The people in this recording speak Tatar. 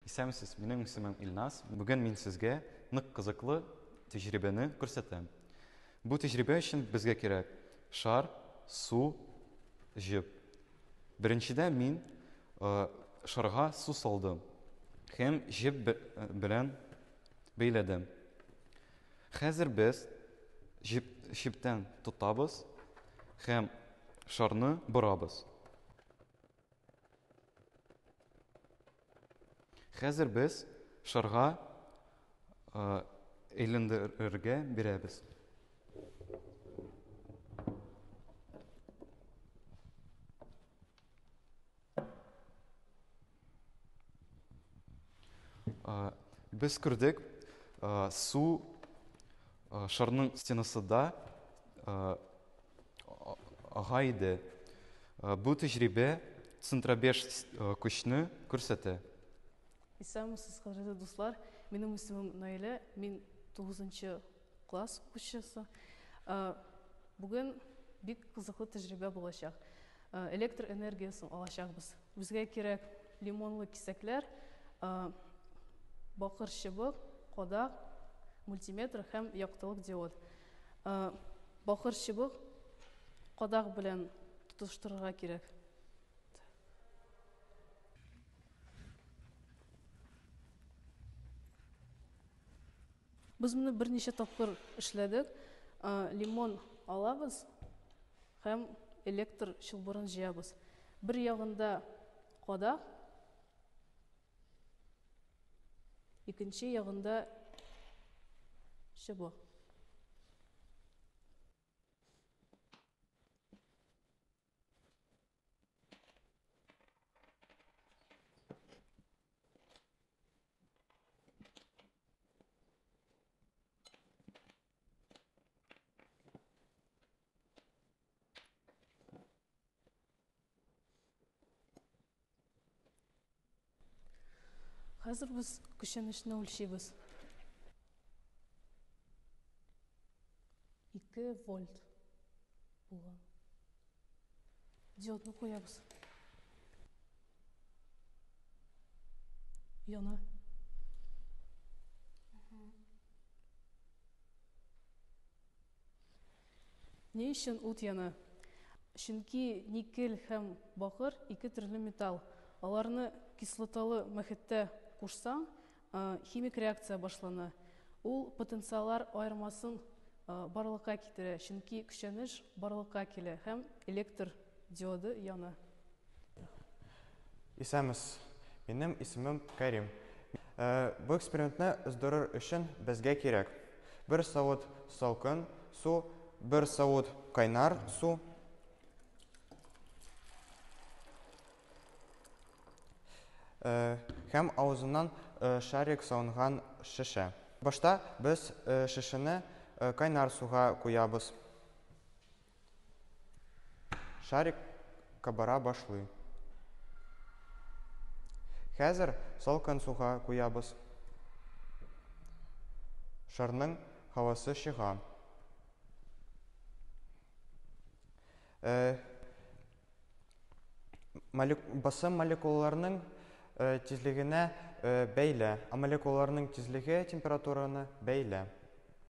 Исәнмесез, минем исемем Илназ. Бүген мин сезгә нык кызыклы тәҗрибәне күрсәтәм. Бу тәҗрибә өчен безгә кирәк шар, су, җеп. Беренчедә мин шарга су салдым һәм җеп белән бәйләдем. Хәзер без җеп, җептән тотабыз һәм шарны борабыз. Хәзер без шарга әйләндерергә бирәбез. Без күрдек, су шарның стенасында ага иде. Бу тәҗрибә центробеж көчне күрсәтә. Исәнмесез, кадерле дуслар. Минем исемем Наилә, мин 9 класс укучысы. Бүген бик кызыклы тәҗрибә булачак. Электр энергиясен алачакбыз. Безгә кирәк лимонлы кисәкләр, бакыр чыбык, кадак, мультиметр һәм яктылык диод. Бакыр чыбык кадак белән тоташтырырга кирәк. Без моны берничә тапкыр эшләдек. Лимон алабыз һәм электр чылбырын җыябыз. Бер ягында кадак, икенче ягында чыбык. Хәзер без көчәнешне үлчибез. 2 вольт булган. Диодны куябыз. Яна. Ни өчен ут яна? Чөнки никель һәм бакыр ике төрле металл. Аларны кислоталы мохиттә кушсаң, химик реакция башлана. Ул потенциаллар аермасын барлыкка китерә, чөнки көчәнеш барлыкка килә һәм электр диоды яна. Исәнмесез. Минем исемем Кәрим. Бу экспериментны уздырыр өчен безгә кирәк бер савыт салкын су, бер савыт кайнар су, һәм авызыннан шарик салынган шешә. Башта без шешәне кайнар суга куябыз. Шарик кабара башлый. Хәзер салкын суга куябыз. Шарның һавасы чыга. Басым молекулаларның тизлегенә бәйле, ә молекулаларның тизлеге температураны бәйле.